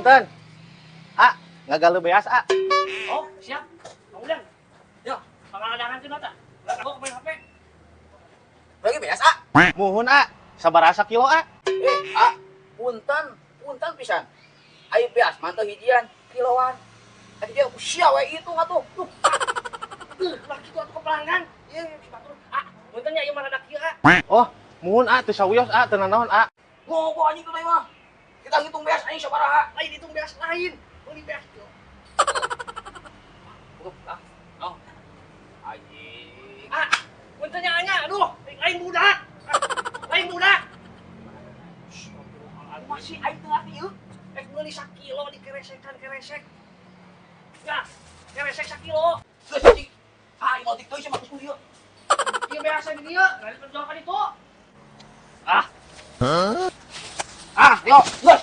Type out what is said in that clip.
Punten. Ah, ngagaleuh beas, ah. Oh, siap. Mang Udan. Yo, pangaladangan teh mata. Lah main HP. Lagi beas, ah. Muhun, ah. Sabaraha sakilo, ah? Eh, ah, punten, punten pisan. Ari beas mah teu hijian, kiloan. Tadi dia sia we hitung atuh. Duh, Lah kitu atuh ke pelanggan. Ieu si batur. Ah, punten nya ieu mah rada kieu, ah. Oh, muhun, ah, teu sawios, ah, teu nanaon, ah. Ngogo anjing tuh mah. Kita ngitung beas anjing sabaraha. Lain hitung beas lain. Beli beas tuh. Ah, oh. Anjing. Ah, punten nya anya, aduh, lain budak. Ah, lain budak. Masih aing teu ngarti ieu. Eh, beli sakilo dikeresekan keresek. Ya, keresek sakilo. Geus anjing. Ah, aing mau teuing sama geus ieu. Iya biasa di dieu, lain perjuangan itu. Ah. Ah, yo, geus.